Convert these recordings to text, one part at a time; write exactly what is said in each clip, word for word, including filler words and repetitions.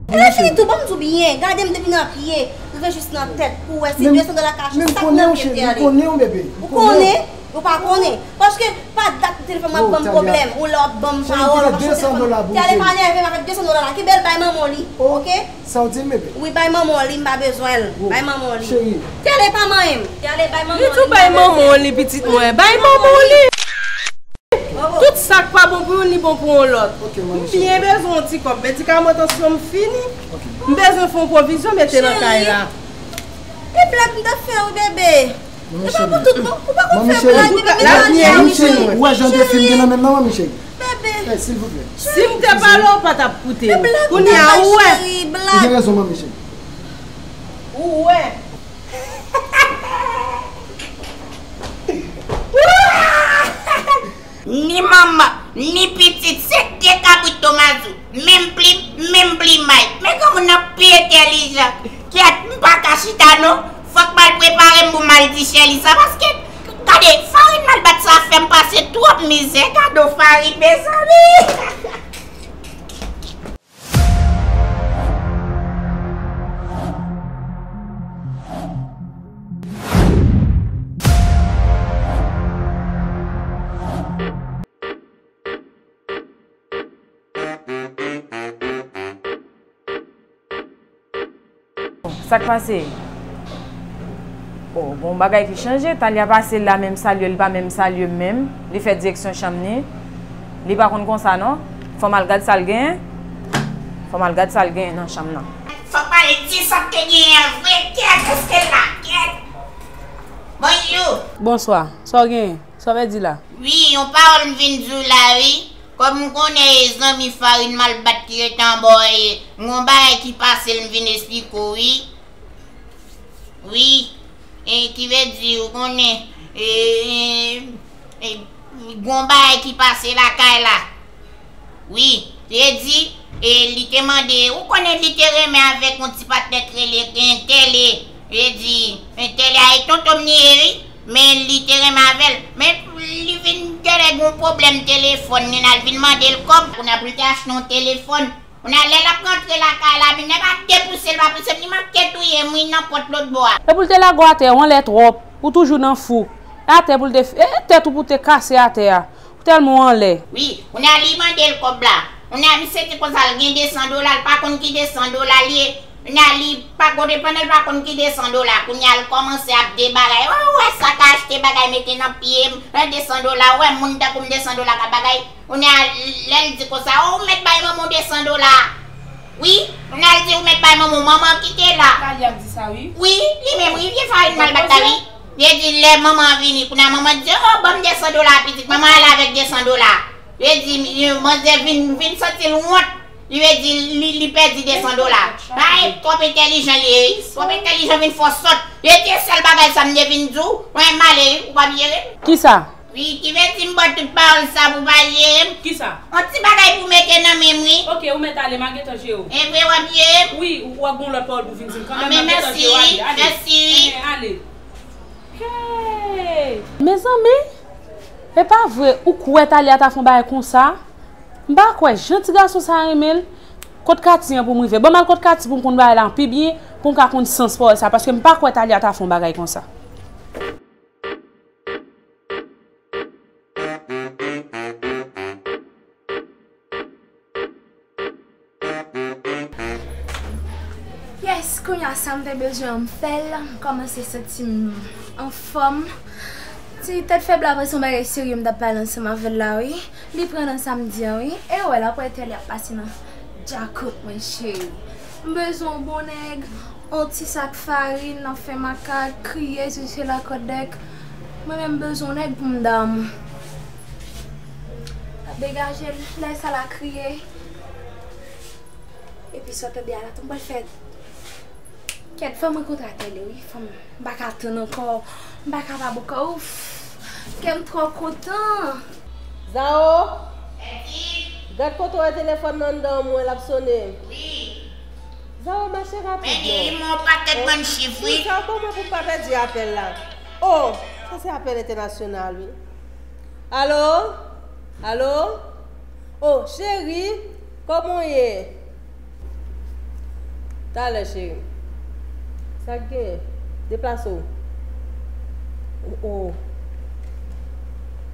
Lè fini tou, ban m di w byen, gade m depi nan pye rive jis nan tèt pou w wè si de san dola ka achte sak nan pye m te ale. Ou konnen, ou pa konnen. Paske pa dat telefòn m ap ban m pwoblèm, ou lè w ap ban m pawòl, w ap chante fò. Te ale pa nève m avèk de san dola la, kenbe l bay manman w li, oke? Sa w di m, bebe? Wi, bay manman w li, m pa bezwen l. Bay manman w li. Cheri. Te ale pa manyen m. Te ale bay manman w li, m pa bezwen l. Li tou bay manman w li, pitit mwen. Bay manman w li. Tout sa k pa bon pou youn, li bon pou yon lòt. M byen bezwen yon ti kòb. Medikaman tansyon m fini. M bezwen fè yon pwovizyon mete nan kay la. E blag m t ap fè wi, bebe. E pa pou tout non. Ou pa konn fè blag, bebe, bebe. Ou wè jan de fim gen nan menm nan, manmi cheri? Bebe. Silvouplè. Si m te pale w pa t ap koute m. Kounye a ou wè. Ou gen rezon, manmi cheri. Ou wè. Ni manman, ni pitit, se de kabrit Tomazou. Menm plim, menm plimay. Men granmoun nan pi entèlijan. Kyèt, m pa ka chita non. Fòk m al prepare m pou m al di Shelly sa. Paske, gade, farin malbat sa fè m pase twòp mizè. Gade yon farin, mezanmi. Sa k pase? O, gon bagay ki chanje. Talia pase la, menm salye l pa menm salye m menm. Li fè direksyon chanm li. Li pa konn konsa non. Fò m al gad sa l genyen. Fò m al gad sa l genyen nan chanm nan. Fò m al di sa k te genyen an vre. Kyèt, èske l la? Kyèt. Bonjou. Bonswa. Sa w genyen? Sa w vle di la? Wi, yon pawòl m vin di w la wi. Kòm m konnen e zanmi farin malbat ki rete anba w ye, m gon bagay ki pase l m vin esplike w wi. Wi. E ki vle di ou konnen, e, e, e, gon bagay ki pase lakay la. Wi, li di, e, li te mande, ou konnen li te renmen avèk yon ti patnè k rele Entèl e, li di, Entèl e, e tonton m li ye wi, men li te renmen avè l. Men li vin genlè gen yon pwoblèm telefòn, li al vin mande l kòb, kounye a pou l te achte yon telefòn. Kounye a lè l ap rantre lakay la, men nèg la depouse l, pa pouse l, li manke touye m wi nan pòt lòt bò a. E pou l te lage w atè, w anlè twòp, ou toujou nan fou. E atè pou l te, e tèt ou pou te kase atè a. Ou tèlman w anlè. Wi, kounye a li mande l kòb la. Kounye a misye di konsa l gen de san dola, l pa konn ki de san dola l ye. Kounye a li pa konn, pandan l pa konn ki de san dola, kounye a l kòmanse ap de bagay. Ou wè sa ka achte bagay mete nan pye m, de san dola, ou wè moun tankou m de san dola ka bagay. Kounye a lè l di konsa, o, ou mèt bay manman w de san dola. Wi, kounye a l di ou mèt bay manman w, manman w ki te la. Talia di sa wi. Wi, li menm wi, vye farin malbat la wi. Li di lè manman an vini, kounye a manman di, o, ban m de san dola pitit. Manman ale avèk de san dola. Li di, manzè vin, vin santi l wont. Li vle di li, li pèdi de san dola. Bay, twòp entèlijan li ye wi. Twòp entèlijan vin fò sòt. Li di e sèl bagay sa m te vin di w, mwen m ale wi, ou p ap jere m. Kisa? Wi, ki vle di m ba w tout pawòl sa pou pa jere m. Kisa? Yon ti bagay pou mete nan men m wi. Oke, ou mèt ale, m a gentan jere w. E vre w ap jere m? Wi, ou, w ap gen yon lòt pawòl pou vin di m kanmenm, m a gentan jere w, ale, ale. Mèsi wi. Enhen, ale. Hey! Mezanmi, e pa vre, ou kwè Talia ta fè yon bagay konsa? M pa kwè jan ti gason sa renmen l. Kot Kati an pou m rive? Ban m al kot Kati pou m konn bagay la pi byen, pou m ka konn sans pawòl sa, paske m pa kwè Talia ta fè yon bagay konsa. Yes, kounye a sa m te bezwen an m fè l, m kòmanse santi m anfòm. Ti tèt fèb la pa se yon bagay serye m t ap pale ansanm avè l la wi. Li pran nan sa m di an wi. E w wè l ap wè tèl y ap pase nan djakout mwen cheri. M bezwen yon bon nèg, yon ti sak farin nan fè makak, kriye, sise lakòdèk. Mwen menm m bezwen yon nèg pou m damou. Degaje l, lè sa l a kriye. Epi sa w tande a la tou m pral fè. Kèt, fò m rankontre atèlye wi, fò m, m pa ka tann ankò, m pa kapab ankò, ouf, kè m twò kontan. Zao, gad kote w wè telefòn nan anndan w mwen l ap sone. Wi. Zao, mache rapid non. Men li yon pakèt bann chif wi. Pou sa, kòman pou m pa pèdi apèl la? Oh, sa se apèl entènasyonal wi. Alo? Alo? Oh, cheri, kòman w ye? Talè, cheri. Sa k gen? Deplase w. Oh, oh.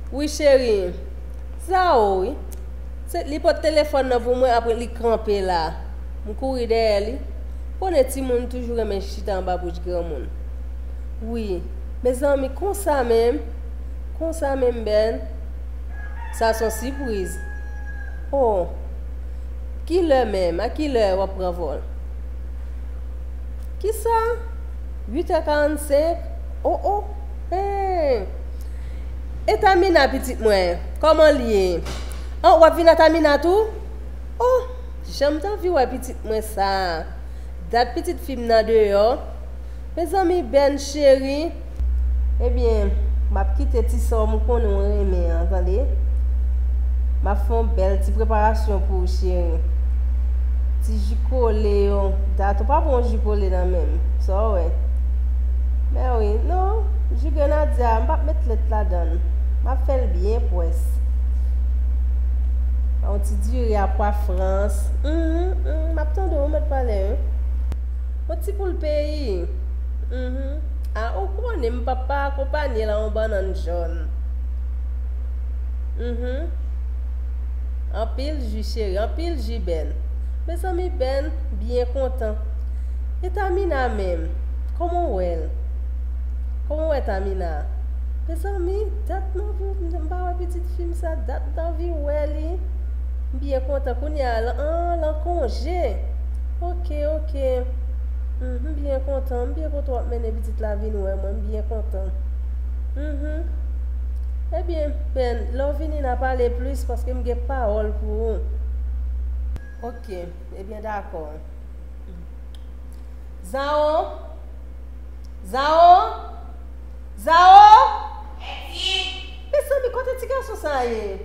Wi, cheri. Zao, wi. Se, li pote telefòn nan pou mwen, apre li kanpe la. M kouri dèyè li. Konnen timoun toujou renmen chita anba bouch granmoun. Wi. Mezanmi, konsa menm? Konsa menm, Bèn? Sa se yon sipriz. Oh. Kilè menm? A kilè w ap pran vòl? Kisa? Uit è karannsenk? Oh, oh. Hey. E Tamina, pitit mwen, kòman l ye? An, w ap vin a Tamina tou? Oh, jan m t anvi wè pitit mwen sa. Dat pitit fi m nan deyò. Mezanmi, Bèn cheri. Ebyen, m ap kite ti sa w m konnen w renmen an, tande. M ap fè yon bèl ti preparasyon pou ou, cheri. Ti ji kole yo. Dat ou pa bon ji kole nan menm. Sa w wè? Men wi, non. Ji grenadya, m p ap met lèt ladan l. M ap fè l byen pwès. Yon ti diri a pwa frans. Mhm, mhm, m ap tande w, ou mèt pale, wi. Yon ti poul peyi. Mhm. A, ou konnen m p ap pa akonpanye l a yon bannann jòn. Mhm. Anpil ji, cheri, anpil ji, Bèn. Mezanmi, Bèn byen kontan. E Tamina menm? Kòman w wè l? Kòman w wè Tamina? Mezanmi, dat m anvi, m pa wè pitit fi m sa, dat m t anvi wè li. M byen kontan. Kounye a, l an, l an konje. Oke, oke. Mhm, m byen kontan. M byen kontan w ap mennen pitit la vin wè mwen. M byen kontan. Mhm. Ebyen, Bèn, lè w vini, n a pale plis paske m gen pawòl pou ou. Oke, ebyen, dakò. Zao? Zao? Zao? Mezanmi, kote ti gason sa ye?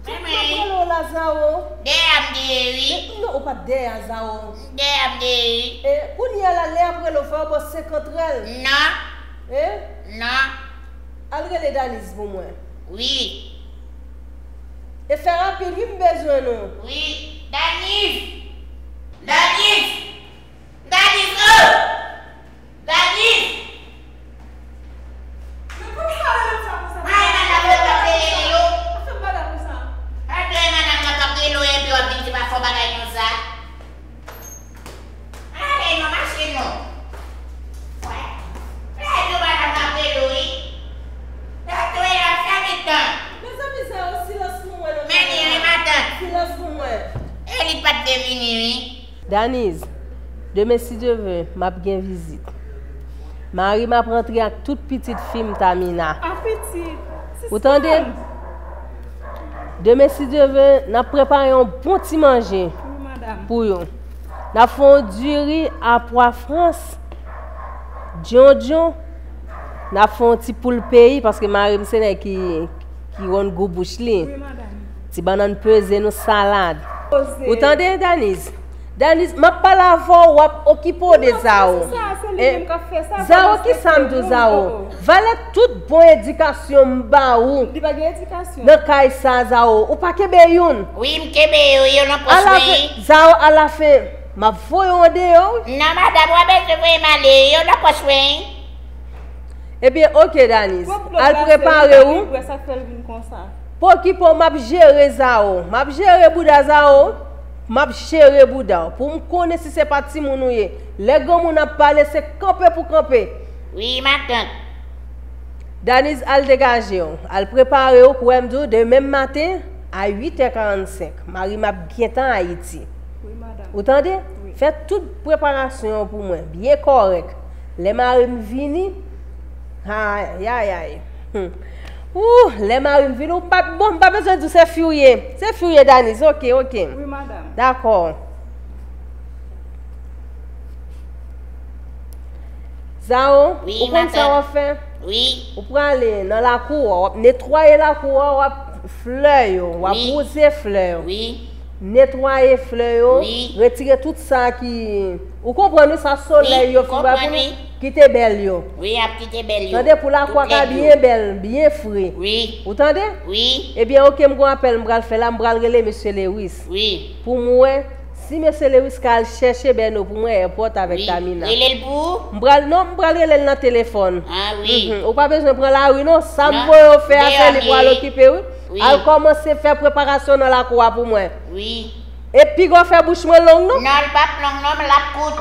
Tout m ap rele w la, Zao. Dèyè a m te ye, wi. Men, non, ou pa t dèyè a, Zao. Dèyè a m te ye, wi. E, kounye a la, lè y ap rele w, fò yo ba w senkant rèl. Non. E? Non. Al rele Daniz pou mwen. Wi. E fè rapid, wi, m bezwen nou. Wi. Daniz! Daniz! Daniz, oh! Daniz! Men poukisa w rele m sa konsa? Ay, madanm nan t ap rele yo. Sa fè m madanm konsa. Antre, madanm nan t ap rele w epi w ap vin di pa fè w bagay konsa. Ale non, mache non. Wè. Lè tou madanm nan ap rele w, wi. Lè tou e ap fè mitan. Mezanmi, Zao, silans pou mwen non. Men li, wi, matant. Silans pou mwen. E li pa t vle vini, wi. Daniz, demen si Dye vle, m ap gen vizit. Mari m ap rantre ak tout pitit fi m Tamina. A pitit? Ou tande? Demen si Dye vle, n ap prepare yon bon ti manje pou yo. N ap fè yon diri a pwa frans, djondjon, n ap fè yon ti poul peyi, paske mari m se nèg ki, ki konn gou bouch li. Ti bannann peze nou, salad. Ou tande, Daniz? Daniz, m ap pale avè w, w ap okipe w de Zao. Zao, kisa m di w, Zao? Valè tout bon edikasyon m ba ou. Li pa gen edikasyon. Nan kay sa, Zao, ou pa kenbe youn. Wi, m kenbe yo, yo nan pòch mwen. Zao, alafen, m ap voye w andeyò, wi. Non, madanm, w pa bezwen voye m ale, yo nan pòch mwen. Ebyen, oke, Daniz. Al prepare w. Pwokipe w, m ap jere Zao. M ap jere bouda Zao. M ap jere bouda w. Pou m konnen si se pa timoun ou ye. Lè granmoun ap pale, se kanpe pou kanpe. Wi, matant. Daniz, al degaje w. Al prepare w pou wè m di w demen maten a uit è karannsenk. Mari m ap gentan Ayiti. Wi, madanm. Ou tande? Wi. Fè tout preparasyon an pou mwen. Byen kòrèk. Lè mari m vini, ayayay. Hmm. Ooh, lè mari m vini, ou pa, bon, m pa bezwen di w se fi w ye. Se fi w ye, Daniz. Oke, oke. Wi, madanm. Dakò. Zao, ou konn sa w ap fè? Wi. Ou prale nan lakou a, w ap netwaye lakou a, w ap flè yo, w ap wouze flè yo. Wi. Netwaye flè yo, retire tout sa ki, ou konprann wi, sa solèy yo fin bay pou nou, kite bèl yo. Wi, ap kite bèl yo. Tande, pou lakou a ka byen bèl, byen fre. Wi. Ou tande? Wi. Ebyen, oke, m gon apèl m pral fè la, m pral rele mesye Lewis. Wi. Pou m wè Si mesye Lewis ka al chèche Bèno pou mwen èpòt avèk Wi, Tamina. Rele l pou ou? M pral, non, m pral rele l nan telefòn. Ah wi. Mhm. Ou pa bezwen pran lari non, sa m Non, voye w fè a deyò se li m pral ye. okipe wi. Wi. Al kòmanse fè preparasyon nan lakou a pou mwen. Wi. E piga w fè bouch mwen long non. Non, l p ap long non, men l ap kout.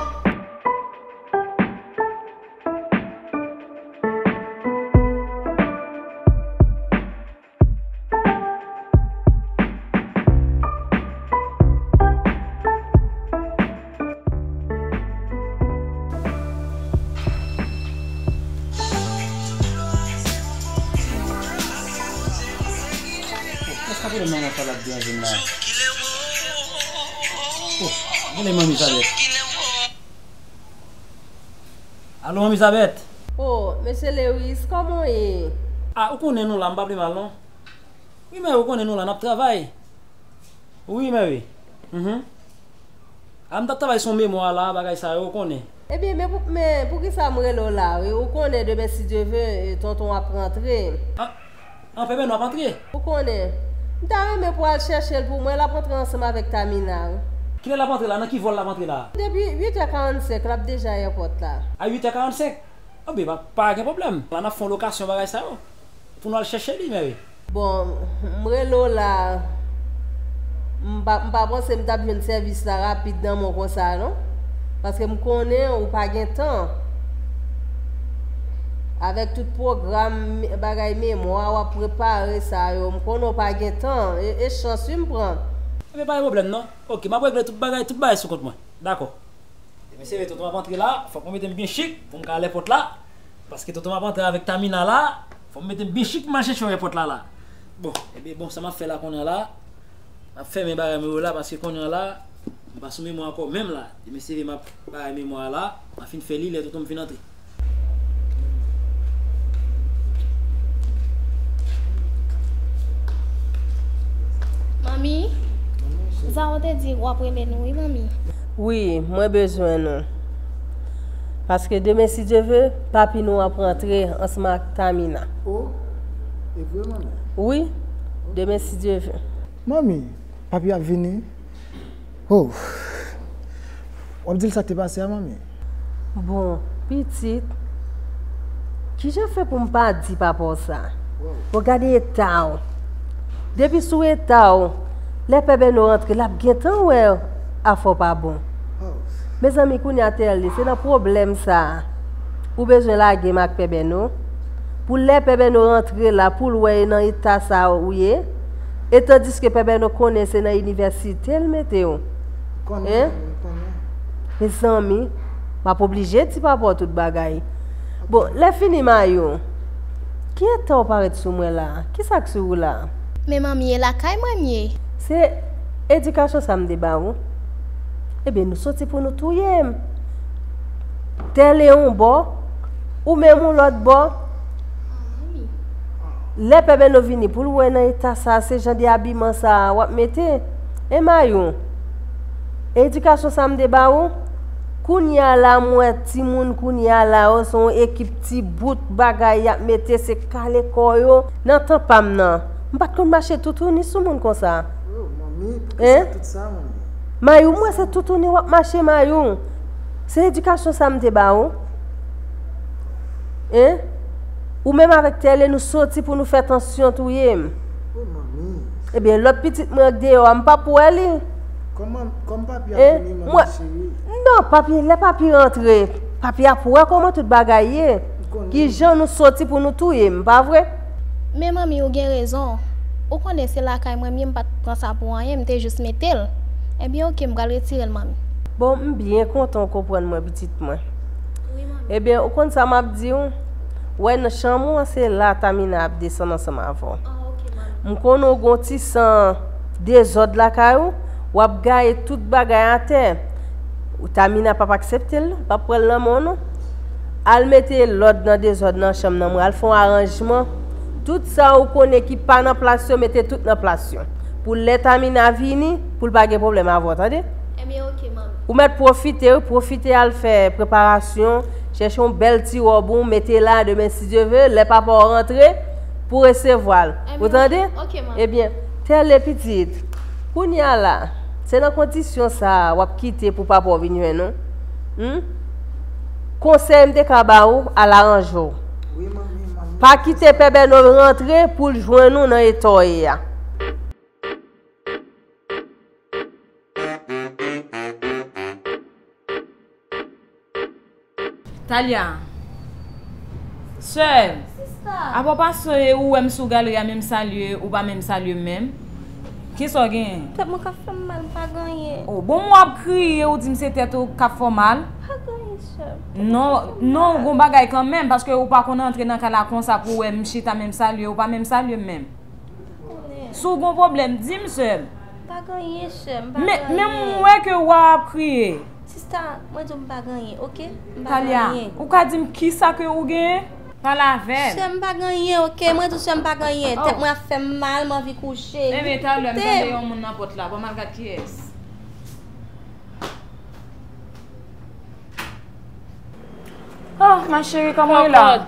Kisa pwoblèm nan sa l ap deranje m la? Oh, gade manmi Zabèt. Alo, manmi Zabèt. Oh, mesye Lewis, kòman w ye? Ah, ou konnen nou la, m pa pi mal non. Wi, men ou konnen nou la, n ap travay. Wi, men wi. Mhm. Ah, m t ap travay sou memwa la, bagay sa yo, ou konnen. Ebyen, men pou, men poukisa m rele w la, wi? Ou konnen demen, si Dye ve, tonton ap rantre. Ah, Anfen, Beno ap antre. Ou konnen, m ta renmen pou w al chèche l pou mwen, l ap antre ansanm avèk Tamina, wi. Kilè l ap antre la? Nan ki vòl l ap antre la? Depi uit è karannsenk, l ap deja ayewopò la. A uit è karannsenk? Anben, pa, pa gen pwoblèm. La, n ap fè yon lokasyon bagay sa yo. Pou nou al chèche li, men wi. Bon, m rele w la. M pa, m pa panse m t ap jwenn sèvis la rapid nan men w konsa, non. Paske m konnen ou pa gen tan. Avèk tout pwogram, bagay memwa w ap prepare sa yo, m konnen w pa gen tan. E, e chans wi m pran. Ebyen, pa gen pwoblèm, non. Oke, m ap regle tout bagay, tout bagay sou kont mwen. Dakò. Ebyen, se vre, tonton ap antre la, fòk mwen mete m byen chik pou m ka al èpòt la. Paske tonton ap antre avèk Tamina la, fò m mete m byen chik pou m al chèche yo èpòt la la. Bon, ebyen, bon, sa m ap fè la kounye a la, m ap fèmen bagay mwen yo la, paske kounye a la, m pa sou memwa ankò menm la. Demen se vre m ap bagay memwa a la, m ap fin fè li lè tonton m fin antre. Manmi, Zao te di w ap rele nou, wi, manmi. Wi, mwen bezwen nou. Paske demen, si Dye ve, papi nou ap rantre ansanm ak Tamina. Oh, e vre, manmi? Wi, demen, si Dye ve. Manmi, papi ap vini? Oh. W ap di l sa k te pase a, manmi? Bon, pitit, kijan fè pou m pa di papa w sa? Bon, gade eta w. Depi sou eta w, lè pè Beno rantre, l ap gentan wè afè w pa bon. Mezanmi, kounye a Tèlè, se nan pwoblèm sa a ou bezwen lage m ak pè Beno? Pou lè pè Beno rantre la, pou l wè e nan eta sa a ou ye? E tandiske pè Beno konnen se nan inivèsite l mete w. Konnen, hein? Wi, konnen. Mezanmi, m ap oblije di papa w tout bagay. Bon, lè fini, Mayou, ki eta w parèt sou mwen la? Ki sa k sou ou la? Men manmi, e lakay mwen m ye. Se edikasyon sa m te ba ou? Ebyen, nou soti pou nou touye m. Tèlè yon bò, ou menm yon lòt bò. Lè pè Beno vini pou l wè nan eta sa, se jan de abiman sa w ap mete. E Mayou, edikasyon sa m te ba ou? Kounye a la, m wè timoun kounye a la yo, se yon ekip ti bout bagay y ap mete, se kale kò yo. Nan tan pa m nan, m pa t konn mache toutouni sou moun konsa. Oh, manmi, poukisa tout sa, manmi? Mayou, m wè se toutouni w ap mache, Mayou. Se edikasyon sa m te ba ou? Hein? Ou menm avèk Tèlè, nou soti pou nou fè tansyon touye m. Oh, manmi. Ebyen, lòt pitit mwen k deyò a, m p ap wè li. Kòman, kòman papi ap vini, manmi cheri? Non, papi, lè papi rantre, papi ap wè kòman tout bagay ye. Kijan nou soti pou nou touye m, pa vre? Men manmi, ou gen rezon. Ou konnen se lakay mwen m ye, m pa t pran sa pou anyen, m te jis mete l. Ebyen, oke, m pral retire l, manmi. Bon, m byen kontan w konprann mwen, pitit mwen. Wi, manmi. Ebyen, ou konn sa m ap di w? Wè, nan chanm ou an, se la Tamina ap desann ansanm avè w. Ah, oke, manmi. M konnen w gen yon ti san dezòd lakay ou, w ap gaye tout bagay atè. Tamina p ap aksepte l, l p ap pran l nan men w non. Al mete lòd nan dezòd nan chanm nan mwen, al fè yon aranjman. Tout sa ou konnen ki pa nan plas yo, mete tout nan plas yo. Pou lè Tamina vini, pou l pa gen pwoblèm avè w, tande? Ebyen, oke, manmi. Ou mèt pwofite, wi, pwofite al fè preparasyon, chèche yon bèl ti wòb ou, mete la, demen, si Dye ve, lè papa w rantre, pou resevwa l. Ou tande? Ebyen, oke, manmi. Ebyen, Tèlè pitit, kounye a la, Se nan kondisyon sa a w ap kite pou papa w vin jwenn ou? Hmm? Konsèy m te ka ba ou, al aranje w. Pa kite Pè Bèno rantre pou l jwenn ou nan eta w ye a. Talia, sè, apa w pase ou wè m sou galri a, menm salye, ou pa menm salye m menm? Kisa w genyen? Tèt mwen k ap fè m mal, m pa gen anyen. Oh, bon, w ap kriye, ou di m se tèt ou k ap fè w mal? Pa gen anyen, sè. Non, non, ou gon bagay kanmenm, paske ou pa konn antre nan kay la konsa pou w wè m chita menm salye, ou pa menm salye m menm. Si w gon pwoblèm, di m, sè m. Pa gen anyen, sè m, pa gen anyen. Men, men m wè ke w ap kriye. Sista, mwen di w m pa gen anyen, oke? M pa gen anyen. Talia, ou ka di m kisa ke ou genyen? Pale avè m. Sè m, pa gen anyen, oke? Mwen di w, sè m, pa gen anyen. Tèt mwen ap fè m mal, m anvi kouche. Enben, talè, m tande yon moun nan pòt la. Ban m al gad kiyès. Oh, ma chérie, kòman w ye la? Kòkòt,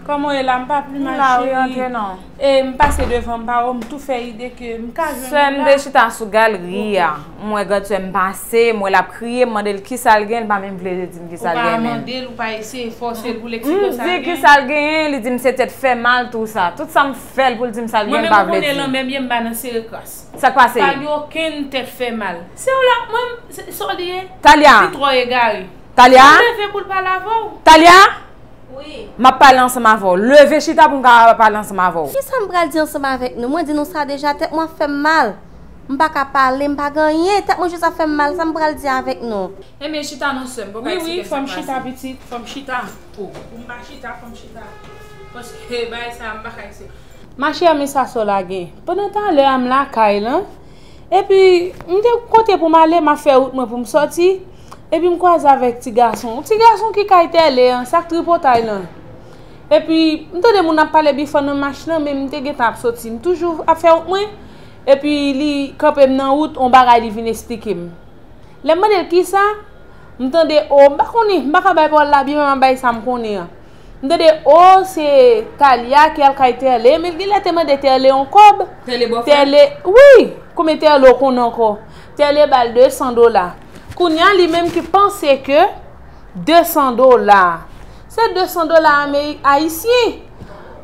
kòman w ye la? M pa pli mal, cheri. M la, wi, antre non. E m pase devan, m pa wè w, m tou fè ide ke m ka jwenn ou la. Sè m te chita sou galri a. M wè grandsè m pase, m wè l ap kriye, m mande l kisa l gen, li pa menm vle di m kisa l gen menm. Ou pa mande l, ou pa eseye fòse l pou l eksplike sa l gen? M di kisa l genyen, li di m se tèt fè mal, tou sa. Tout sa m fè l pou l di m sa l gen, li pa vle di. Mwen menm, ou konnen lanmè m ye, m pa nan sere kras. Sa k pase? Pa gen okenn tèt fè mal. Se w la, mwen, se, sa w li ye? Talia! Li twò egare. Talia? Li leve pou l pale avè w. Talia? Wi. M ap pale ansanm avè w. Leve chita pou m ka pale ansanm avè w. Kisa m pral di ansanm avèk nou? Mwen di nou sa deja, tèt mwen ap fè m mal. M pa ka pale, m pa gen anyen. Tèt mwen jis ap fè m mal. Sa m pral di avèk nou? Ebyen, chita non, sè m. Wi, wi, fò m chita, pitit. Fò m chita. Oh, pou m pa chita, fò m chita. Paske bagay sa a, m pa ka aksepte. Ma chère, men sa sè w la gen. Pandan talè a m lakay lan, epi m te kote pou m ale, m ap fè wout mwen pou m sòti, epi m kwaze avèk ti gason. Ti gason ki kay Tèlè an, sa k tripotay lan. Epi m tande moun ap pale bifò nan mach lan, men m te gentan ap sòti. M toujou ap fè wout mwen, epi li kanpe m nan wout, on bagay li vin esplike m. Lè m mande l kisa, m tande, o, m pa konnen, m pa ka bay pawòl la byen, men m ap bay sa m konnen an. M tande, o, se Talia ki al kay Tèlè, men l genlè te mande Tèlè yon kòb. Tèlè bòfrè? Tèlè, wi, konbyen Tèlè w konnen ankò? Tèlè ba l de san dola. Kounye a, li menm ki panse ke de san dola. Se de san dola Amerik, ayisyen.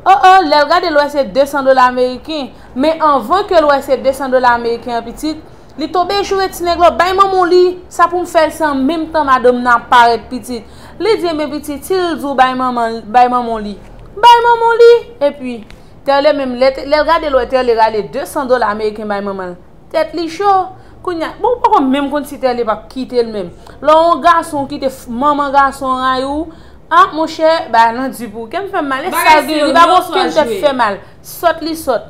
O, o, lè l gade l wè se de san dola ameriken. Men anvan ke l wè se de san dola ameriken an pitit, li tonbe joure ti nèg la, bay manman w li, sa pou m fè l se an menm tan madanm nan ap parèt pitit. Li di, enben pitit, si l di w bay manman, bay manman w li, bay manman w li. Epi, Tèlè menm, lè, lè l gade l wè Tèlè rale de san dola ameriken bay manman l. Tèt li cho. Kounye a, bon, ou poko menm konn si Tèlè p ap kite l menm. Lè yon gason kite f-, manman gason an rayi w, a, monchè, bagay lan di pou ou. Kè m fè m mal, e sa l gen, li pa gen okenn tèt fè mal. Sòt li sòt.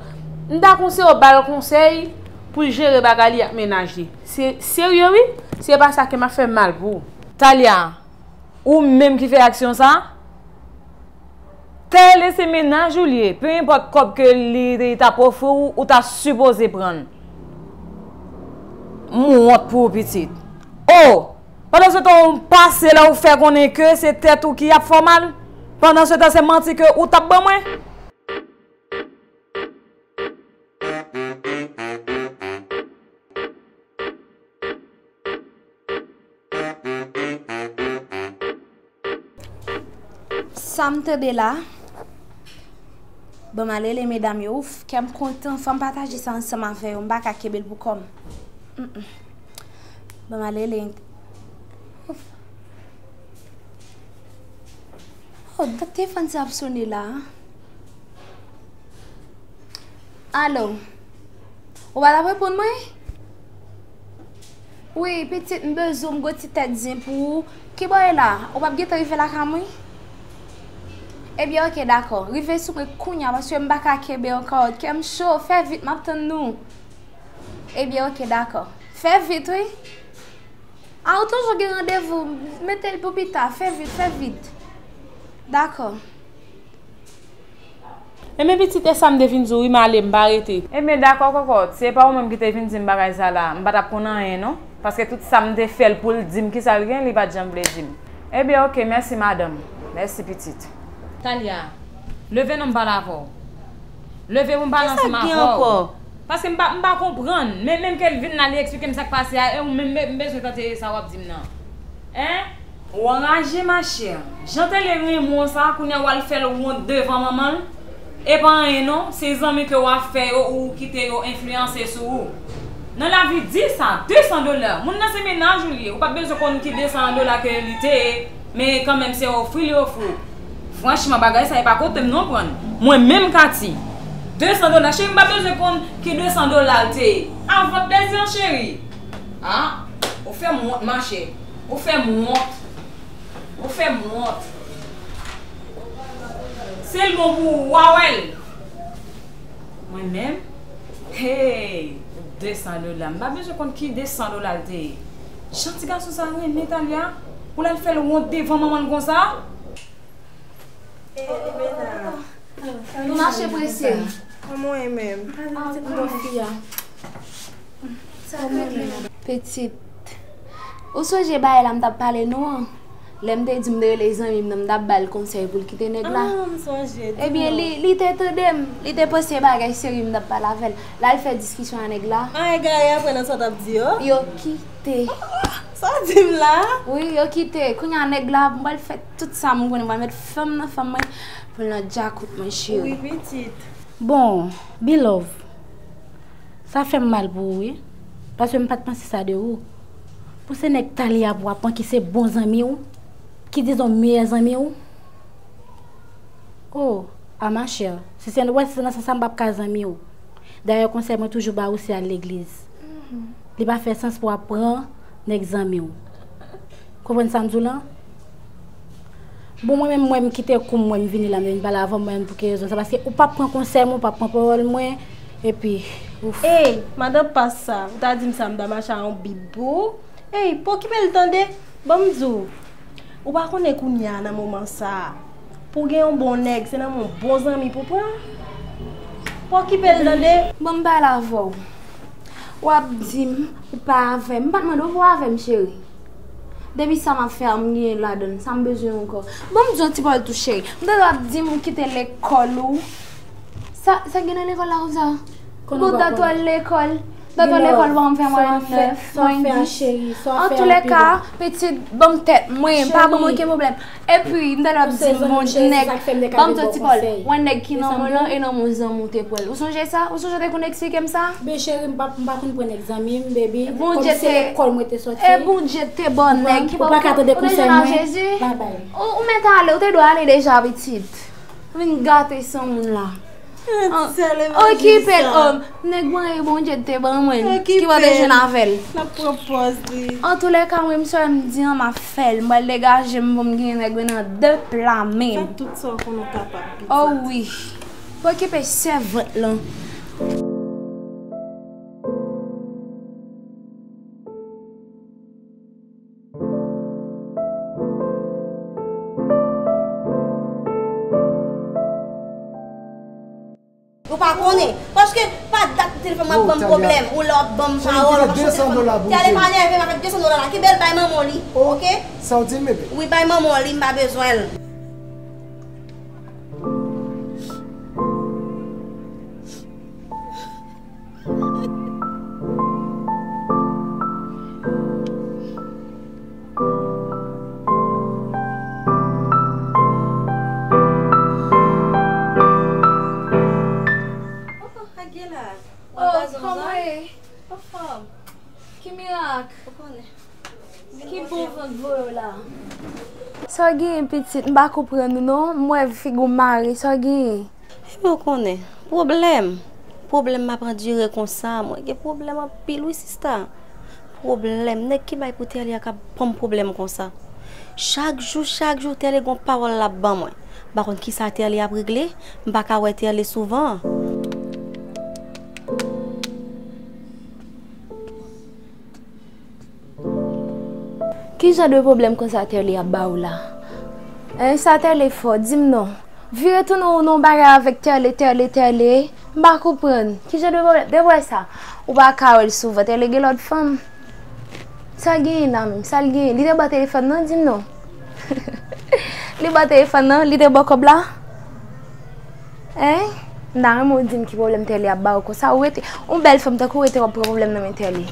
M ta konseye w ba l konsèy pou l jere bagay li ak mennaj li. Se serye, wi. Se pa sa ke m ap fè m mal pou ou. Talia, ou menm ki fè aksyon sa? Tèlè se mennaj ou l ye. Pe enpòt kòb ke li, li t ap ofri w, ou ta sipoze pran l. M wont pou ou, pitit. O! Pandan se tan ou pase la, ou fè konnen ke se tèt ou ki ap fè w mal. Pandan se tan, se manti ke ou t ap ban mwen. Sa m tande la, ban m al rele medam yo. Ouf, kè m kontan. Fò m pataje sa ansanm avè yo. M pa ka kenbe l pou kò m. Mm, mm. Ban m al rele. Ouf. Oh, dat telefòn sa ap sone la. Alo? Ou pa t ap reponn mwen? Wi, pitit, m bezwen w, m gon ti tèt zen pou ou. Kibò w ye la? Ou p ap gentan rive lakay mwen? Ebyen, oke, dakò. Rive sou mwen kounye a, paske m pa ka kenbe ankò. Kè m cho, fè vit, m ap tann nou. Ebyen, oke, dakò. Fè vit, wi. A, ou toujou gen randevou. Mete l pou pita. Fè vit, fè vit. Dakò. Enben pitit, e sa m te vin di w, wi, m ale, m pa rete. Enben, dakò, kòkòt. Se pa ou menm ki te vin di m bagay sa la, m pa t ap konn anyen, non. Paske tout sa m te fè l pou l di m kisa l gen, li pa t janm vle di m. Ebyen, oke, mèsi, madanm. Mèsi, pitit. Talia, leve non, m pale avè w. Leve pou m pale ansanm avè w. Kisa k gen ankò? Paske m pa, m pa konprann. Men, menm ke l vin la, li eksplike m sa k pase a, e ou menm, m bezwen tande sa w ap di m nan. Hein? Ou anraje, machè. Jan Tèlè renmen w sa, kounye a w al fè l wont devan manman l? E pa anyen non, se zanmi ke w ap fè yo, ou kite yo enfliyanse sou ou. Nan lavi, di sa, de san dola. Moun nan se mennaj ou li ye. Ou pa bezwen konn ki de san dola ke li te ye, men kanmenm se ofri li ofri w. Franchman, bagay sa e pa kote m non, pran. Mwen menm, Katy. De san dola, cheri, m pa bezwen konn ki de san dola l te ye. Avan dezi an, cheri. Ah, ou fè m wont, machè. Ou fè m wont. Ou fè m wont. Si l bon pou ou, w a wè l. Mwen menm? Hey, de san dola. M pa bezwen konn ki de san dola l te ye. Jan ti gason sa renmen Talia, pou l al fè l wont devan manman l konsa? Eh, Ebena. Nou mache prese. Kòman w ye menm? Ah, bon fi a. Sa k regle? Pitit, ou sonje bagay la m t ap pale nou an? Lè m te di m te rele zanmi m nan, m t ap ba l konsèy pou l kite nèg la. Ah, m sonje, di m non. Ebyen, li, li te tande m. Li te panse bagay serye m t ap pale avè l. L al fè diskisyon a nèg la. Ah, egare apre nan sa w t ap di yo? Yo kite. Sa w di m la? Wi, yo kite. Kounye a nèg la, m pral fè tout sa m konnen, m pral met fanm nan fanm mwen pou l nan djakout mwen, cheri. Wi, pitit. Bon, Bilove, sa fè m mal pou ou, wi. Paske m pa t panse sa de ou. Pou se nèg Talia pou w ap pran ki se bon zanmi w, ki dizon meyè zanmi w. Oh, a machè, si se, wè, si se nan sans sa, m p ap ka zanmi w. Dayè, konsèy mwen toujou ba ou, se al legliz. Li pa fè sans pou w ap pran nèg zanmi w. Konprann sa m di w lan? Bon, mwen menm, mwen, m kite kou m, mwen, m vini la, m vin pale avè w, mwen, pou ki rezon sa? Paske ou p ap pran konsèy mwen, ou p ap pran pawòl mwen, epi, ouf. Ey, madan pas sa, ou ta di m sa, m ta mache a yon bib pou ou. Ey, pa okipe l tande, ban m di w. Ou pa konnen kounye a nan moman sa a, pou w gen yon bon nèg, se nan men yon bon zanmi pou w pran. Pa okipe l tande. Bon, m pale avè w. W ap di m ou pa avè m. M pa t mande w pou w avè m, cheri. Depi sa m ap fè a, m gen ladan l. Sa m bezwen ankò? Bon, m di yon ti pawòl tou, cheri. M tande w ap di m ou kite lekòl ou. Sa, sa gen nan lekòl la konsa? Bon, dat w al lekòl. Dat w al lekòl, bon, m fè mwayèn nèf, mwayèn dis. Antoulèka, pitit, ban m tèt mwen, pa ban m okenn pwoblèm. Epi, m tande w ap di m, bon, nèg, ban m di w ti pawòl, wè nèg ki nan men w lan e nan men zanmi w te pran l. Ou sonje sa? Ou sonje w te konn eksplike m sa? Ben, cheri, m pa, m pa konn pran nèg zanmi m, baby. Kòm se lekòl mwen te sòti. E Bondye te ba w nèg ki ba w konsèy mwen. Bye bye. Ou, ou mèt ale, ou te dwe ale deja, pitit. Vin gate san moun la. Okipe l, nèg mwen e Bondye te ban mwen, ki mwen te jwenn avè l. N ap pran pòz li. Antoulèka, mwen, m sa m di an, m ap fè l. M pral degaje m pou m gen nèg mwen nan de pla men m. Fè tout sa w konn ou kapab, pitit. Oh wi. Okipe sèvant lan. Ou pa konnen. Paske pa dat telefòn w ap ban m pwoblèm. Ou la w ap ban m pawòl, w ap chante fanm. Tèlè pa nève m avèk de san dola la. Kenbe l bay manman w li. Oke? Sa w di m, bebe? Wi, bay manman w li, m pa bezwen l. Oh, kòman w ye? Anfòm. Ki mirak? Ou konnen. Ki bon van k voye w la? Sa w genyen, pitit? M pa konprann ou non. M wè figi w mare. Sa w genyen? Ebyen, ou konnen. Pwoblèm. Pwoblèm m ap andire konsa. Mwen gen pwoblèm anpil, wi, sista. Pwoblèm. Nèg ki bay pou Tèlè a k ap ban m pwoblèm konsa. Chak jou, chak jou, Tèlè gon pawòl l ap ban mwen. M pa konn kisa Tèlè ap regle. M pa ka wè Tèlè souvan. Ki jan de pwoblèm konsa Tèlè ap ba ou la? Hein, sa Tèlè fè w, di m non. Vire tounen w nan yon bagay avèk Tèlè, Tèlè, Tèlè. M pa konprann. Ki jan de pwoblèm? Depi w wè sa, ou pa ka wè l souvan. Tèlè gen lòt fanm. Sa l genyen la menm? Sa l genyen? Li te ba w telefòn nan? Di m non. Li ba w telefòn nan? Li te ba w kòb la? Hein? M ta renmen w di m ki pwoblèm Tèlè ap ba w konsa. Ou rete, yon bèl fanm tankou w rete w ap pran pwoblèm nan men Tèlè.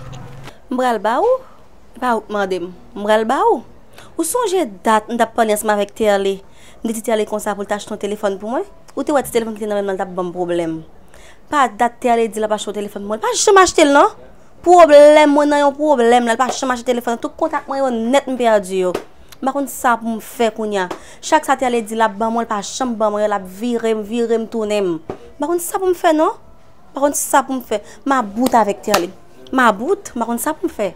M pral ba ou? E pa ou k mande m. M pral ba ou. Ou sonje dat m t ap pale ansanm avèk Tèlè? M te di Tèlè konsa pou l ta achte yon telefòn pou mwen? Ou te wè ti telefòn ki te nan men m nan, l t ap ban m pwoblèm. Pa dat Tèlè di l ap achte yon telefòn pou mwen. L pa janm achte l non. Pwoblèm, mwen nan yon pwoblèm la, l pa janm achte telefòn. Tout kontak mwen yo nèt m pèdi yo. M pa konn sa pou m fè kounye a. Chak sa Tèlè di l ap ban mwen, l pa janm ban mwen, l ap vire m, vire m, tounen m. M pa konn sa pou m fè non. M pa konn sa pou m fè. M about avèk Tèlè. M about, m pa konn sa pou m fè.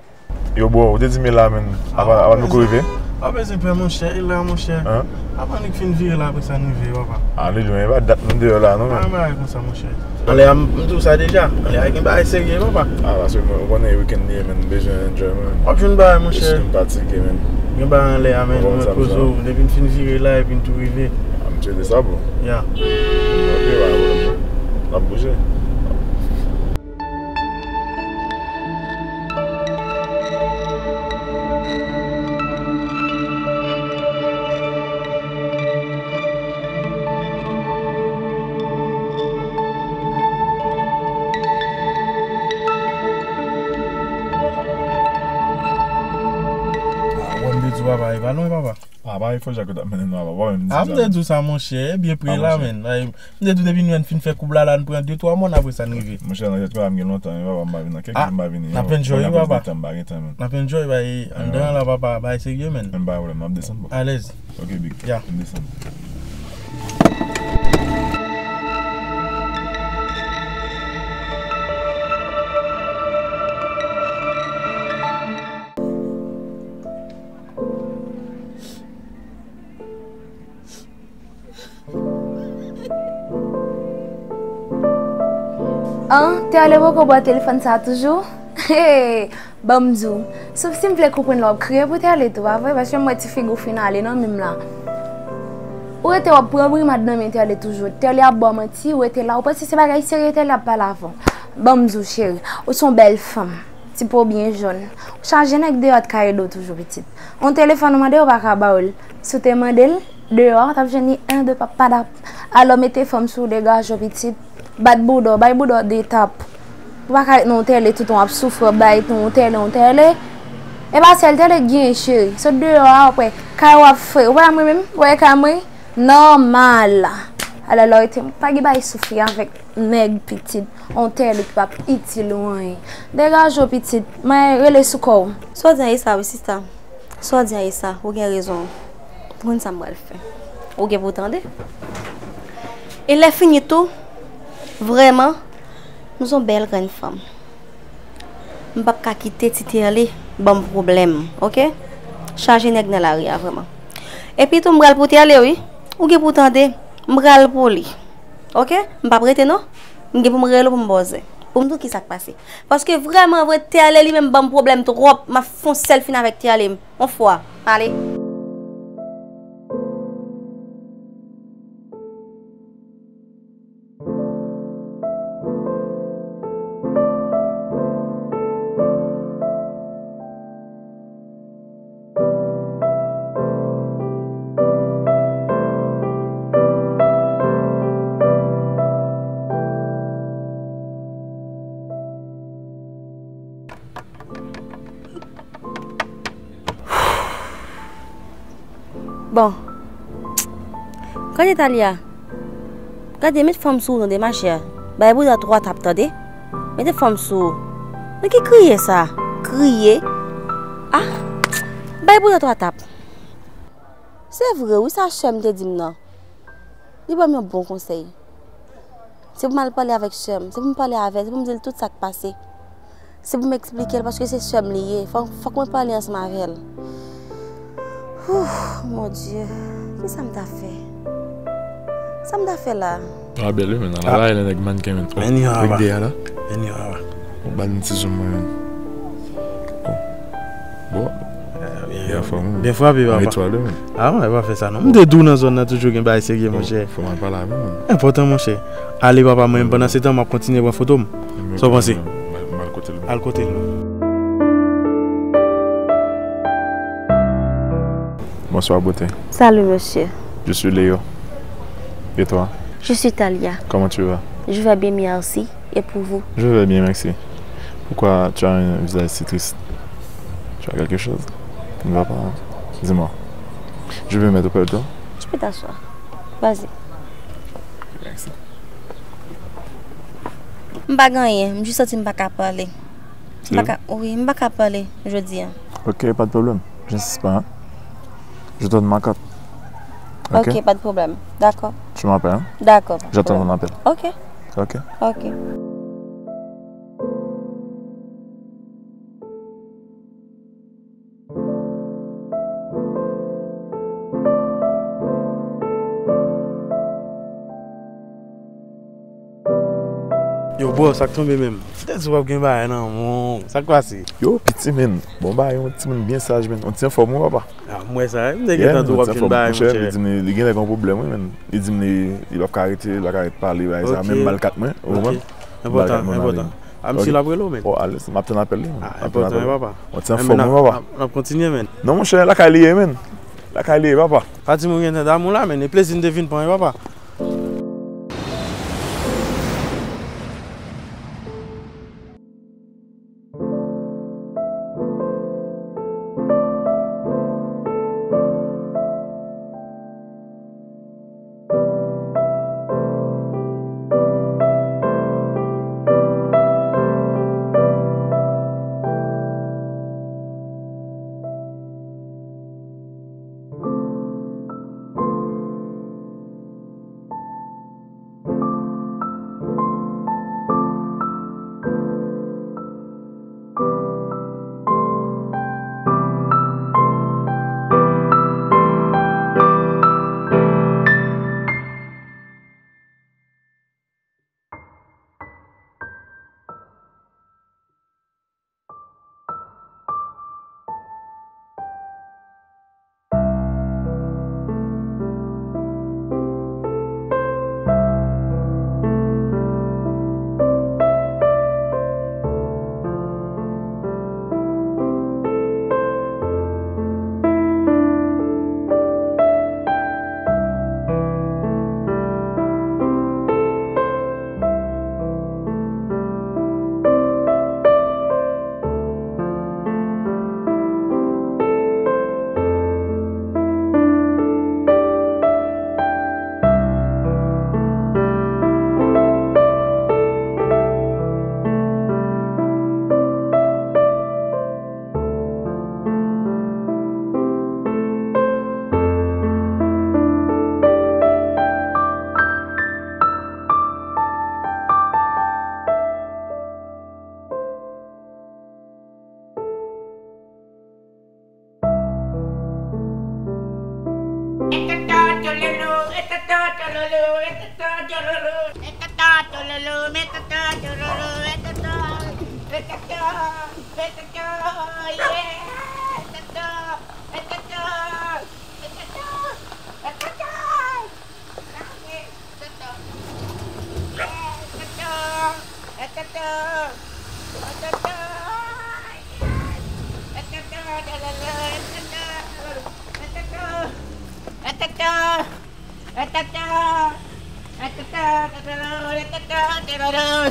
Yo bro, ou te di m e la menm. Apa, apa nou ko rive? Pa bezwen pè monchè, e la monchè. Hein? Apa nou k fin vire la apre sa n rive papa. A li lwen, e pa dat nou deyò la non menm. Pa yon bagay konsa monchè. Anlè a m, m di w sa deja. Anlè a gen bagay serye papa. A paske mwen, ou konnen wikenn li ye menm, m bezwen enjoy mwen. W ap jwenn bagay monchè. Èske m fatige menm? Gen bagay anlè a menm, mwen poze w. Depi n fin vire la epi n tou rive. A m tcheke sa bro. Ya. Ok, pa gen pwoblèm. N ap bouje. Ah, wè m te di w papa, e pa lwen papa. Ah, pa efò jak yo t ap mennen nou a papa, wè m di sa. Ah, m te di w sa monchè, e byen pre la menn. M te di w depi nou wè n fin fè koub la la, n pran de twa mòn apre sa n rive. Monchè, nan tèt mwen la m gen lontan wi papa, m pa vin nan kèk jou m pa vini. N ap enjoy wi papa. M pa gen tan, m pa gen tan menn. N ap enjoy bay anndan an la papa, bay serye menn. Men pa pwoblèm, n ap desann bro. Alèz. Ok big. Ya. N desann. An, Tèlè poko bwè telefòn sa toujou? Hey, ban m di w, sof si m vle konprann lè w ap kriye pou Tèlè tou, pa vre? Paske m wè ti figi w fin ale nan men m la. Ou rete w ap pran brimad nan men Tèlè toujou. Tèlè ap ba w manti, ou rete la, ou panse se bagay serye Tèlè ap pale avè w. Ban m di w cheri, ou se yon bèl fanm. Ti po byen jòn. Ou chaje nèg deyò t ka ede w toujou pitit. On telefòn ou mande yo pa ka ba w l. Si w te mande l, deyò a w t ap jwenn li en de pap padap. Alò mete fanm sou w degaje w pitit. Bat bouda w, bay bouda w de tap. Ou pa ka ret nan on Tèlè toutan w ap soufri w ap bay ton on Tèlè, on Tèlè. E pa sèl Tèlè k genyen cheri. Sot deyò a w ap wè kay w ap fre. Ou pa wè mwen menm? Ou wè kay mwen? Nòmal. Alò lè w rete pa gen bay soufri avèk nèg pitit, on Tèlè ki p ap itil ou anyen. Degaje w pitit, mwen rele sou kò w. Sa w di an e sa wi sista. Sa w di an e sa, ou gen rezon. Ou konn sa m pral fè. Ou gen pou w tande. E lè fini tou, vrèman, m se yon bèl grenn fanm. M p ap ka kite ti Tèlè ban m pwoblèm, oke? Chaje nèg nan lari a vrèman. Epi tou m pral pou Tèlè wi. Ou gen pou w tande, m pral pou li. Oke? M p ap rete non. M gen pou m rele w pou m ba w zen. Pou m di w kisa k pase. Paske vrèman vre Tèlè li menm ban m pwoblèm twòp. M ap fè yon sèl fin avèk Tèlè m. On fwa. Ale. Bon. Gade Talia. Gade, met fanm sou ou tande machè. Bay bouda twa tap tande. Mete fanm sou ou. Nan ki kriye sa? Kriye? Ah. Bay bouda twa tap. Se vre wi sa sè m te di m nan. Li ban m yon bon konsèy. Se pou m al pale avèk sè m. Se pou m pale avè l. Se pou m di l tout sa k pase. Se pou m eksplike l paske se sè m li ye. Fòk, fòk mwen pale ansanm avè l. Ooh, mon Dieu. Kisa m ta fè? Sa m ta fè la? Sa bèl wi, men. Ala bagay lè nèg mannken, men. Oh, men yon ava. Rik de a la. Men yon ava. Ou ban m ti zoom mwen, men. Oh. Bon. Byen frape, papa. Etwal wi, men. Ah, mwen pa fè sa, non. M te di w nan zòn nan toujou gen bagay serye, monchè. Fò m al pale avè l, men. Enpòtan, monchè. Ale, papa, mwen, pandan se tan, m ap kontinye pran foto m. Sa w panse? M al kote l. Al kote l. Bonsoir, beauté. Salut, monsieur. Je suis Léo. Et toi? Je suis Talia. Comment tu vas? Je vais bien, merci. Et pour vous? Je vais bien, merci. Pourquoi tu as un visage si triste? Tu as quelque chose qui ne va pas? Dis-moi. Je vais mettre auprès de toi. Tu peux t'asseoir. Vas-y. Merci. M pa gen anyen, m jis santi m pa ka pale. M pa ka, wi, m pa ka pale jodi a. Ok, pas de problème. J'insiste pas, hein. Je donne ma carte. Ok? Ok, pas de problème. D'accord. Tu m'appelles, hein? D'accord, pas de problème. J'attends ton appel. Ok. Ok. Ok. Yo, bro, sa k tonbe menm? Ou te di w ap gen bagay nan men w. Sa k pase? Yo, piti, menn. Bon bagay, yon timoun byen saj, menn. Yon ti anfòm, wi, papa. Ah, m wè sa, wi. M te gentan di w ap jwenn bagay, monchè. Li di m li, li genlè gen yon pwoblèm, wi, menn. Li di m li, li p ap ka rete, li p ap ka rete pale, bagay sa. Menm m ba l kat mwen, ou konprann? M ba l kat mwen, m ale. Enpòtan, enpòtan. Ah, misye l ap rele w, menn. Oh, alèz, m ap tann apèl li, menn. Ah, enpòtan, wi, papa. M ap tann apèl li. N ap kontinye, menn. Non, monchè, lakay li ye, menn. Lakay li ye, papa. Pa di m ou gentan damou la, menn. E plezi m te vin pran, wi, papa.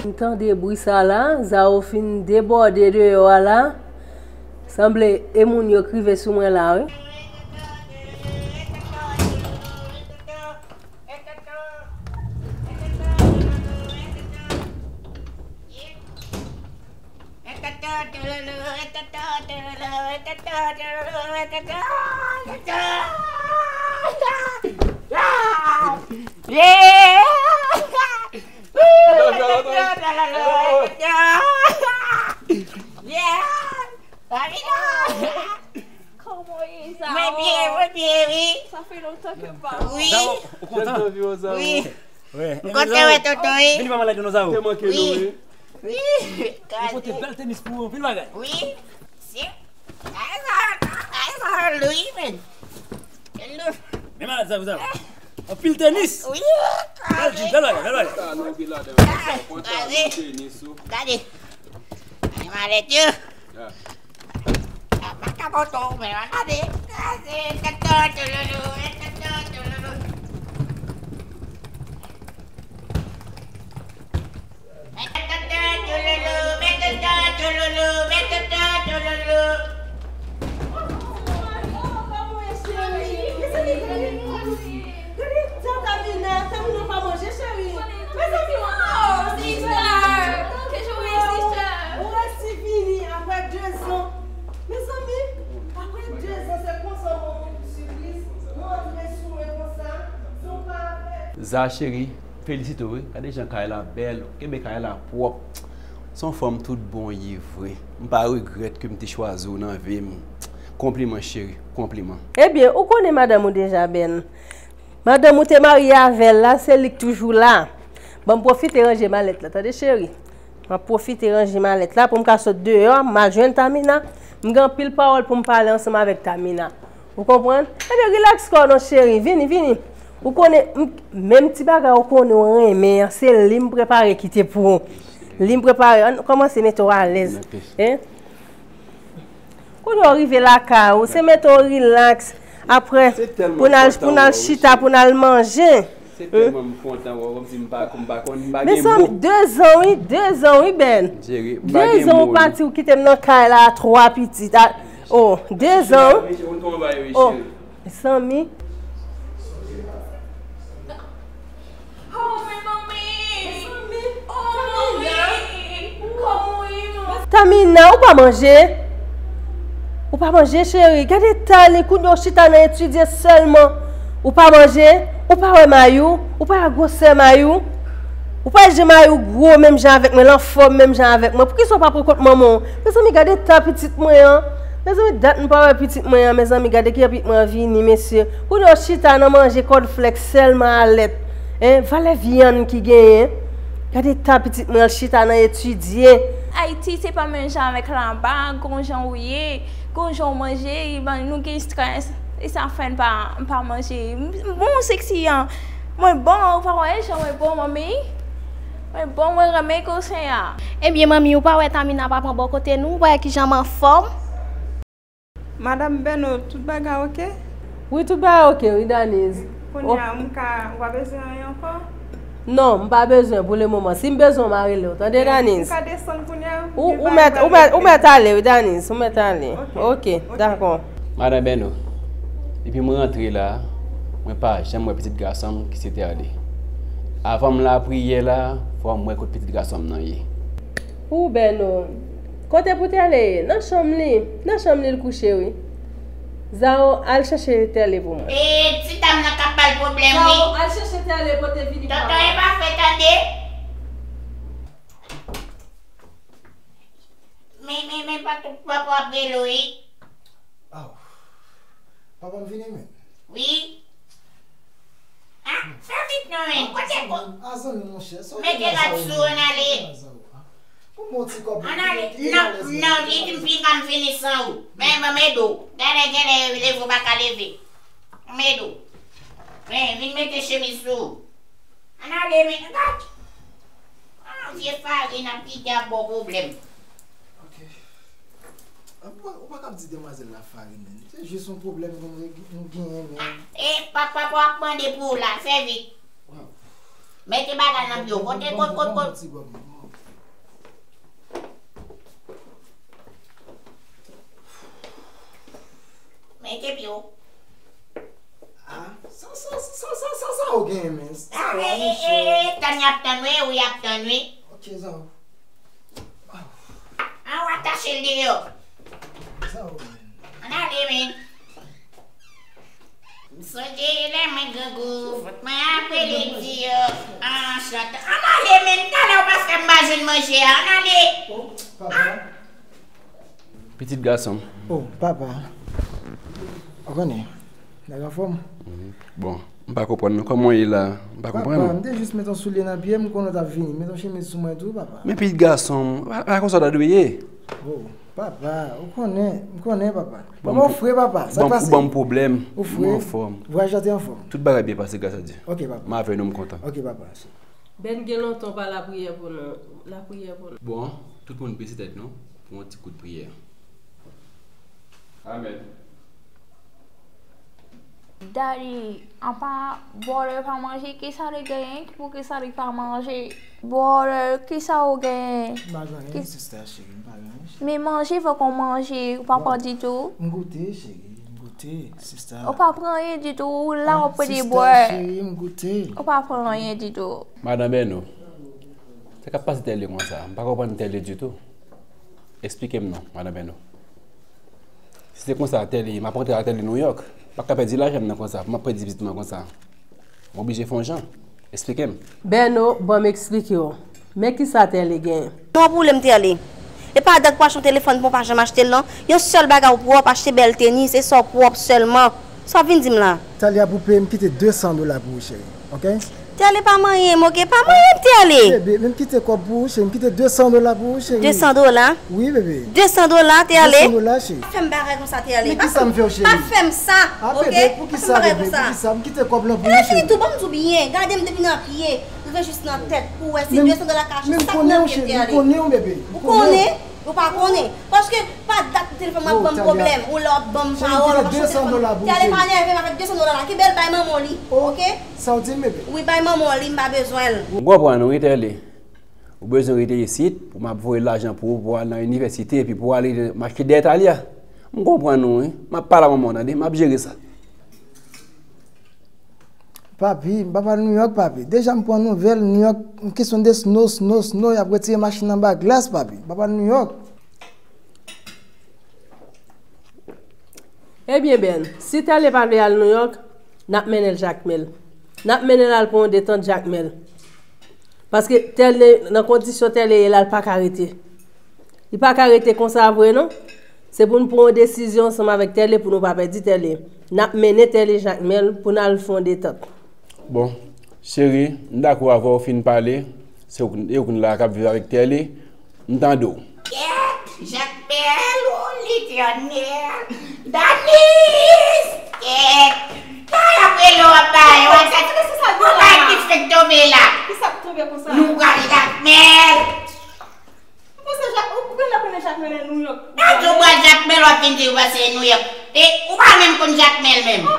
M tande bri sa la, Zao fin debòde deyò a la. Sanble e moun yo k rive sou mwen la, wi. Kòman w ye, Zao? Mwen byen, mwen byen, wi. Sa fè lontan ke m pa wè w. Wi. Ou kontan? Wi. M kontan wè tonton, wi. Vin ba m lè dinozawò. Te manke nou, wi. Wi. Ou pote bèl tenis pou ou, anpil bagay. Wi. Si. Ay, sa, ay, sa lou, wi, men. Men malad sa, sa. Anpil tenis. Wi. Bèl jig, bèl bagay, bèl bagay. Sa nou ki ladan. Gade. Gade. Ay, malad yo. Ah, pa ka poto, men gade. Gade, tata, tololo, tata, tololo. Za cheri, felisite w wi. Gade jan kay la bèl, kenbe kay la pwòp. Se yon fanm tout bon w ye vre. M pa regrèt ke m te chwazi w nan vi m. Konpliman cheri, konpliman. Ebyen, ou konnen madanm ou deja, Bèn. Madanm ou te marye avè l la, se li k toujou la. Ban m pwofite ranje malèt la, tande cheri. M ap pwofite ranje malèt la pou m ka sot deyò, m al jwenn Tamina. M gen anpil pawòl pou m pale ansanm avèk Tamina. Ou konprann? Ebyen, rilaks kò w non, cheri. Vini, vini. Ou konnen, m, menm ti bagay ou konnen ou renmen an, se li m prepare kite pou ou. Li m prepare. Ann kòmanse mete w alèz. Hein? Kounye a w rive lakay ou, se mete w rilaks. Apre, pou n al, pou n al chita, pou n al manje. Se tèlman m kontan wè w, kòmsi m pa, m pa konn, m pa gen mo. Mezanmi, de zan wi, de zan wi, Bèn. De zan ou pati, ou kite m nan kay la a twa pitit. Oh, de zan wi. Oh, mezanmi. Tamina, ou pa manje? Ou pa manje, cheri? Gade eta li, kounye a w chita nan etidye sèlman. Ou pa manje? Ou pa wè may ou? Ou pa wè gwosè may ou? Ou pa wè jan may ou gwo menm jan avèk mwen, l anfòm menm jan avèk mwen? Poukisa w pa pran kont manman w? Mezanmi, gade eta pitit mwen an. Mezanmi, dat m pa wè pitit mwen an. Mezanmi, gade kijan pitit mwen an vini, mesye. Kounye a w chita nan manje kòdflèks sèlman alèt. Hein, valè vyann ki genyen. Gade eta pitit mwen an, l chita nan etidye. Ayiti, se pa menm jan avèk laba, gon jan ou ye, gon jan ou manje, nou gen estrès. E sa fè n pa, n pa manje. M, m bon, seksi an. Mwen bon, ou pa wè jan mwen bon, manmi? Mwen bon, mwen renmen kosen an. Ebyen, manmi, ou pa wè Tamina pa pran bò kote nou, ou pa wè kijan m anfòm? Madanm Beno, tout bagay oke? Wi, tout bagay oke, wi, Daniz. Kounye a, m ka, ou pa bezwen anyen ankò? Non, m pa bezwen pou le moman. Si m bezwen w, m a rele w. Tande, Daniz? M ka desann kounye a? Ou, ou mèt, ou mèt, ou mèt ale, wi, Daniz. Ou mèt ale. Oke, dakò. Madanm Beno, depi mwen rantre la, mwen pa janm wè pitit gason m ki se Terlé. Avan m lapriyè la, fò m wè kot pitit gason m nan ye. Ou Beno, kote pou Terlé ye? Nan chanm li. Nan chanm li l kouche, wi. Zao, al chèche Terlé pou mwen. E, ti dam nan k ap ba l pwoblèm, wi. Zao, al chèche Terlé pote vini pou mwen. Tonton, e pa fè tande. Men, men, men, pa, papa ap rele w, wi. Aw. Papa m vini, men. Wi. Ah, fè vit non, men. Kote ko? A, zanmi, monchè. Mete rad sou, ann ale. Pou m bon ti kòb. Ann ale. Non, non, li di m pinga m vini san ou. Men, men, men do. Gade, gade, leve w pa ka leve. Men do. Men, vin mete chemiz sou. Ann ale, men, gad. Ah, vye farin ap kite ap ba w pwoblèm. Ok. Ou pa, ou pa kab di demwazèl la farin, men. Se jis yon pwoblèm nou, nou genyen, men. E papa pa ap mande pou ou la, fè vit. Mete bagay nan pye w. Kote, kote, kote, kote. Mete pye w. Ah, sa, sa, sa, sa, sa, sa ou genyen, men? Sa, e, e, e, tann y ap tann, wi, wi, y ap tann, wi. Ok, sa. Ah, w atache l deyò. Sa ou menm? Ann ale, men. M sonje lè mwen grangou, fòt mwen ap rele di yo, anchante. Ann ale, men, talè w pa fè m pa jwenn manje a, ann ale. Oh, papa. Pitit gason m. Oh, papa. Ou konnen, nèg anfòm. Bon, m pa konprann non. Kòman w ye la? M pa konprann. Papa, m te jis met yon soulye nan pye m, m konnen w t ap vini. Met yon chemiz sou mwen tou, papa. Men pitit gason m, pa, pa konsa w ta dwe ye. Oh, papa, ou konnen, m konnen, papa. Papa, ou fre, papa. Sa k pase? Ou ban m pwoblèm. Ou fre? Mwen anfòm. Vwayaj la te anfòm? Tout bagay byen pase, gras a Dye. Ok, papa. M avè nou, m kontan. Ok, papa. Bèn, gen lontan w pa lapriyè pou nou. Lapriyè pou nou. Bon, tout moun bese tèt nou pou yon ti kout priyè. Amèn. Daddy, apa bwòdè pa manje, kisa li genyen pou kisa li pa manje? Bwòdè, kisa ou genyen? M pa gen anyen, sista cheri, m pa gen anyen, cheri. Men manje, fòk ou manje, ou pa pran ditou. M goute, cheri, m goute, sista. Ou pa pran anyen ditou, ou la, ou ap pede bwè. Sista cheri, m goute. Ou pa pran anyen ditou. Madan Bèno, sa k ap pase Tèlè konsa? M pa konprann Tèlè ditou. Eksplike m non, Madan Bèno. Si se konsa, Tèlè, m ap rantre ak Tèlè Nouyòk. M pa ka pèdi lajan m nan konsa, pou m ap pèdi pitit mwen konsa. M oblije fè yon jan. Eksplike m. Bèno, ban m eksplike w. Men kisa Tèlè genyen. Non, pwoblèm Tèlè. E pa dat pou achte yon telefòn pou w pa janm achte l non. Yon sèl bagay ou pwòp, achte bèl tenis, e sa w pwòp sèlman. Sa w ap vin di m la? Tèlè, pou peye, m kite de san dola pou ou, cheri. Ok? Tèlè pa manyen m, ok? Pa manyen m, Tèlè! Bebe, men m kite kòb pou ou, cheri. M kite de san dola pou ou, cheri. De san dola? Wi, bebe. De san dola, Tèlè? De san dola, cheri. Pa fè m bagay konsa, Tèlè. Men kisa m fè w, cheri? Pa fè m sa, ok? Pa fè m bagay konsa. Men kisa, bebe? Pou kisa? M kite kòb lan pou ou, cheri. Epi tou, ban m di w byen. Gade m depi nan pye rive jis nan tèt pou w wè si de san dola ka achte sa k nan pye m, Tèlè. Men m konnen w, cheri. M konnen w, bebe. Ou konnen? Ou pa konnen? Paske pa dat telefòn mwen ap ban m pwoblèm. Ou la w ap ban m pawòl, w ap pran telefòn. Tèlè pa nève m avèk de san dola la. Kenbe l bay manman w li, ok? Sa w di m, bebe? Wi, bay manman w li, m pa bezwen l. M konprann ou wi, Tèlè. Ou bezwen rete isit pou m ap voye lajan pou ou pou w al nan inivèsite epi pou w ale mache dèyè Tèlè a. M konprann ou wi. M ap pale ak manman w tande, m ap jere sa. Papi, m pa pral Nouyòk, papi. Deja m pran nouvèl, Nouyòk, yon kesyon de snow, snow, snow, y ap retire machin anba glas, papi. M pa pral Nouyòk. Ebyen, Ben, si Tèlè pa vle al Nouyòk, n ap mennen l Jakmèl. N ap mennen l al pran yon detant Jakmèl. Paske Tèlè, nan kondisyon Tèlè ye la, l pa ka rete. Li pa ka rete konsa vre non. Se pou n pran yon desizyon ansanm avèk Tèlè pou nou pa pèdi Tèlè. N ap mennen Tèlè Jakmèl pou n al fè yon detant. Bon, cheri, m dakò avè w, fin pale. Se ou, e ou konn la k ap viv avèk Tèlè. M tande w. Kèt, Jakmèl, o Letènèl, Danis, kèt. Sa y ap rele w ap bay, w ap sa. Kisa k tonbe la? Kisa k tonbe konsa? Nou pral Jakmèl. Ou panse Jak, ou genlè konnen Jakmèl e Nouyòk. Gade yon bwa Jakmèl w ap vin di ou panse e Nouyòk. E ou pa menm konn Jakmèl menm.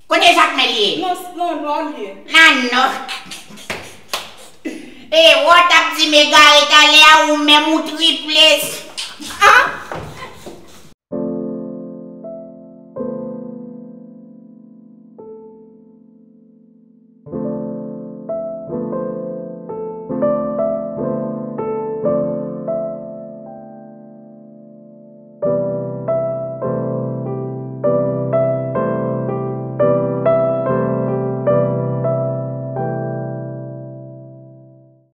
Kote Jakmèl ye? Nan, nan Nò l ye. Nan Nò. E wè w t ap di m egare talè a ou menm ou triples. Ah!